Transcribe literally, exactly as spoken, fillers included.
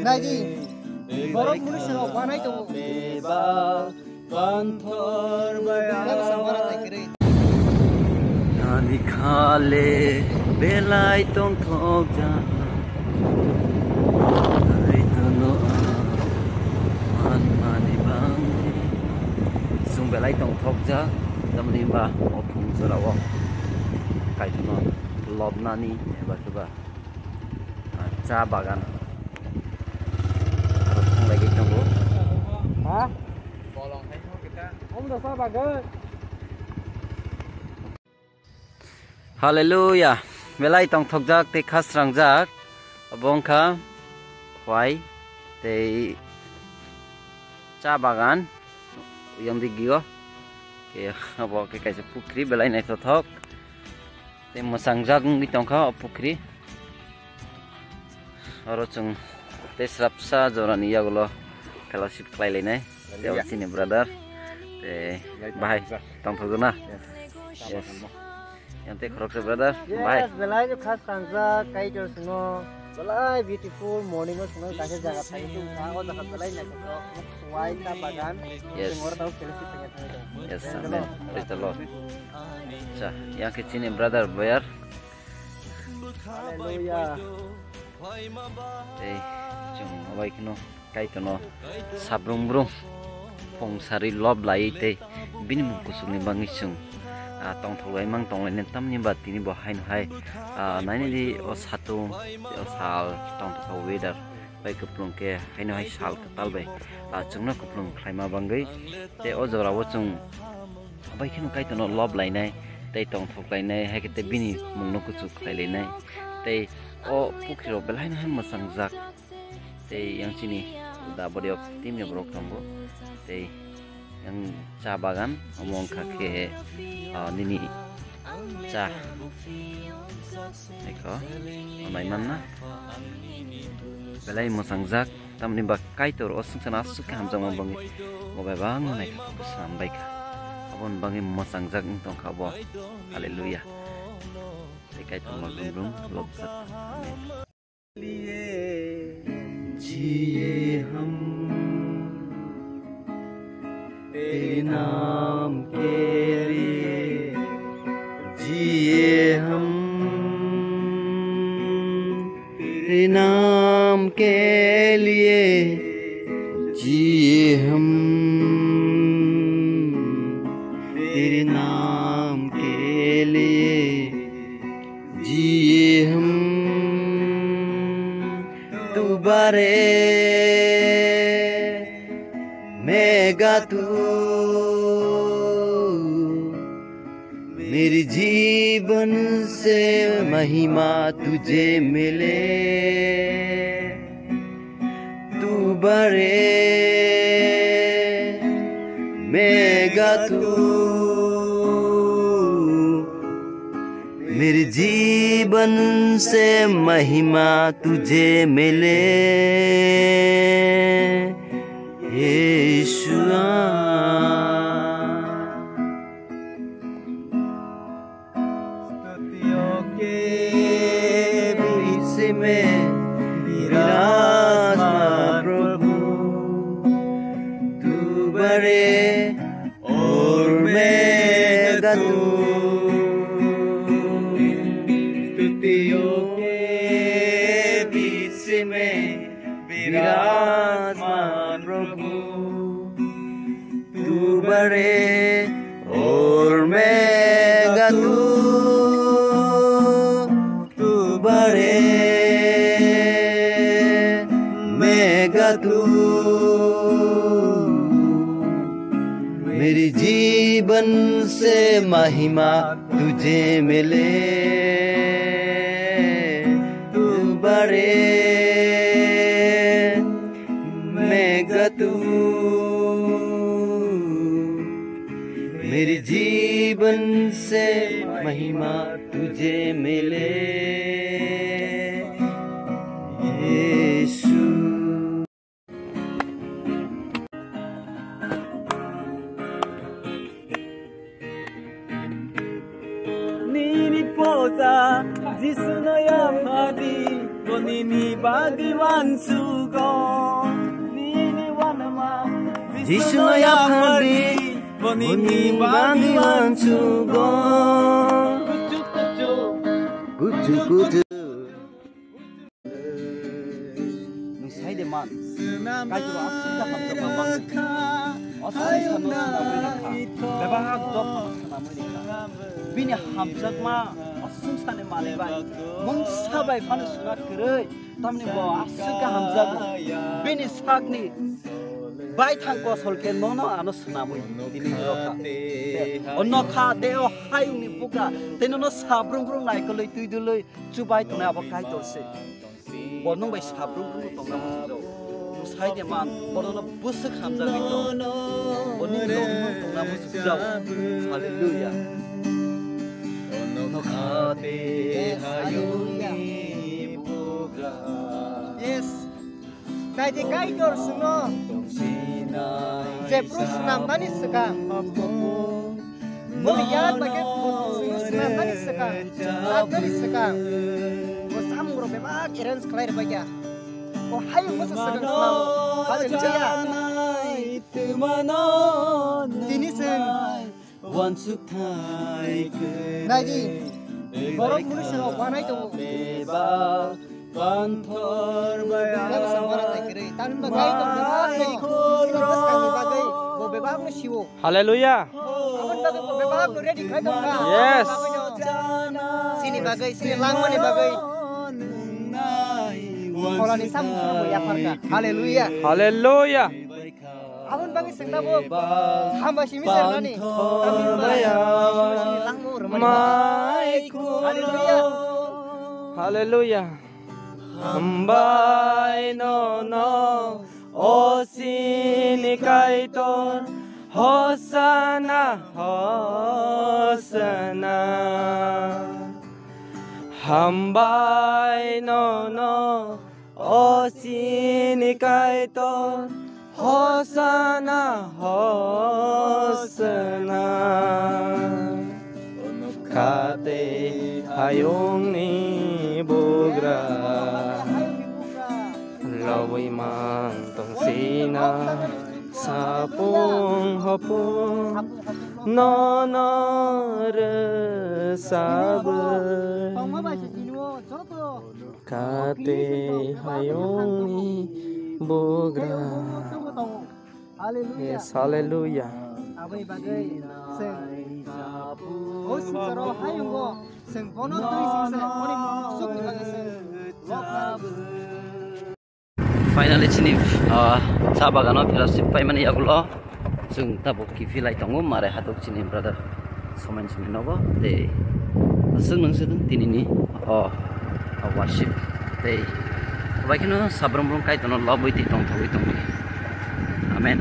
Naidi, borok munu sero wanai tongo. Bebak kanthor baya. Yang samara tai kiri. Ani khale belai tongthok ja. Ai tono a man mani bangni. Sung belai tongthok ja. Tamni ba o phung jora o. Kaitono lobnani eba keba. Cha bagan. Aro thang lai tongo. Ha? Omo cha bagan. Hallelujah. Belai tongthokjak tei khasrangjak. Obo wngkha khwai tei cha bagan. Uyang di gio. Ke abo ke kaisa pukri belai naithothok. Tei mwchangjak wngwi tongkha o pukri. Oro chwng tei srapsa jorani yagulo fellowship khlai lainai. Tei abo chini brother. Tei bahai tongthokjak na? Yes. Yang tei khoroksa brother. Bahai. Yes, belai no khasrangjak Kaitor swngo. Belai beautiful morning o swngo kaisa jaga thai tong kha. O jaga belai naithothok. Wai ta bagan. Yes. Chwng oro tau fellowship thangya thangya tong. Yes, amen. Praise the Lord. Cha, yang khe chini brother Boyar. Hallelujah. Tei chwng obai kheno Kaitorno sabrum brum phung sari lob laiwi tei bini mung kuchukni bagwi chwng, ah, tongthok lai mang tong lainai tamni ba tini bo haino hai, ah, nainani o satung tei o sal tongthok weather bai kwplung khe haino hai sal kwtal bai, ah, chwngno kwplung khlaima bagwi tei o jorao chwng bai kheno Kaitorno lob lainai tei tongthok lainai, hai khe tei bini mungno kuchuk khlai lainai. Tei o pukri rok belai no hai mwchangjak. Tei yang chini da body of team ni borok tongo. Tei yang cha bagan omo wngkha khe, ah, nini cha. Eko, amai manna. Belai mwchangjak, tamni ba Kaitor o swngcharno aswk khe hamjakma bangwi bo bai bangma naikha swnam bai kha. Aboni bagwi mwchangjak wng tong kha bo. Hallelujah. Tei Kaitor ma brum brum lobjak. Amen. जिए हम तेरे नाम के लिए, जिए हम तेरे नाम के लिए, जिए हम तेरे नाम के लिए। जिए हम तू बरे मैं गा तू, मेरे जीवन से महिमा तुझे मिले। तू बरे मैं गा तू, मेरे जीवन से महिमा तुझे मिले, यीशुआ। स्तुतियों के बीच में विराजमान प्रभु, तू बड़े और मैं गा तू। स्तुतियों के बीच में विराजमान प्रभु, तू बड़े और मैं गा तू। तू बड़े मैं गा तू, मेरे जीवन से महिमा तुझे मिले। तू बड़े मैं गा तू, मेरे जीवन से महिमा तुझे मिले, यीशु। Nini poza Jisu no yaphadi, bo Nini bagwi wansugo, nini wanama. Jisuno yaphardi, bo nini bagwi wansugo. Kuchu kuchu. Nwng sai de man, Kaitor aswk kaham jora mang. Aswk sano swnamwi rwkha. Bebak dopha swnamwi rwkha. Bini hamjakma aswk sani manwi bai. Mungsa bai phano swngna kwrwi. Tamni bo aswk kaham jago. Bini sakni baithang kosol khe nono ano swnamwi tini rwkha. O nokha de o hayungni buka tei nono sabrum brum naikolwi twi dulwi chubai tongnai abo Kaitor se. Bo nwng bai sabrum brum tongna muchungjao. Nwng sai de man, bono no bwswk hamjagwi tong. Bo nwng tongmung tongna muchungjao. Hallelujah. Nokha tei hayungni bugra. Yes. Naidi Kaitor swngo. Jephru swnamnani swkang. Boni yak bai khe swnamnani swkang. Chapnani swkang. Bo samungrok bebak arrange khlai rwbaikha. O hayung bwsa swkang swnam. Hallelujah. Tini chwng Naidi, borok mwnwi se rok wanai tongo. Bebak se wana tai kwrwi. Tamni bagwi tong bebak no. Bebak ni bagwi bo bebak no siwo. Hallelujah. Aboni bagwi bo bebak no ready khai tong kha. Yes. Sini bagwi, sini langmani bagwi. Pholani samung sano bo yapharkha. Hallelujah. Hallelujah. Aboni bagwi chwng tabuk hamba simi sermani. Hallelujah. Hallelujah. Hambai nono, o chini Kaitor, Hosana, Hosana. Hambai nono, o chini Kaitor, Hosana, Hosana. Kha tei hayungni bugra lobwi mang tong sina sapung hopung nono rwsabwi. Kha tei hayungni bugra. Hallelujah. Yes, hallelujah. Aboni bagwi chwng o swngcharo hayungo chwng bono twi singsa boni sukni bagwi chwng lok kha. Finally, chini, ah, cha bagano fellowship paimani yagulo chwng tabuk kiphilai tongo, mare hatok chini brother Somen Somen nogo tei aswk nung sudung tinini o, o worship tei bai kheno sabrum brum Kaitorno lobwi tei tongthogwi tongdi. Amen.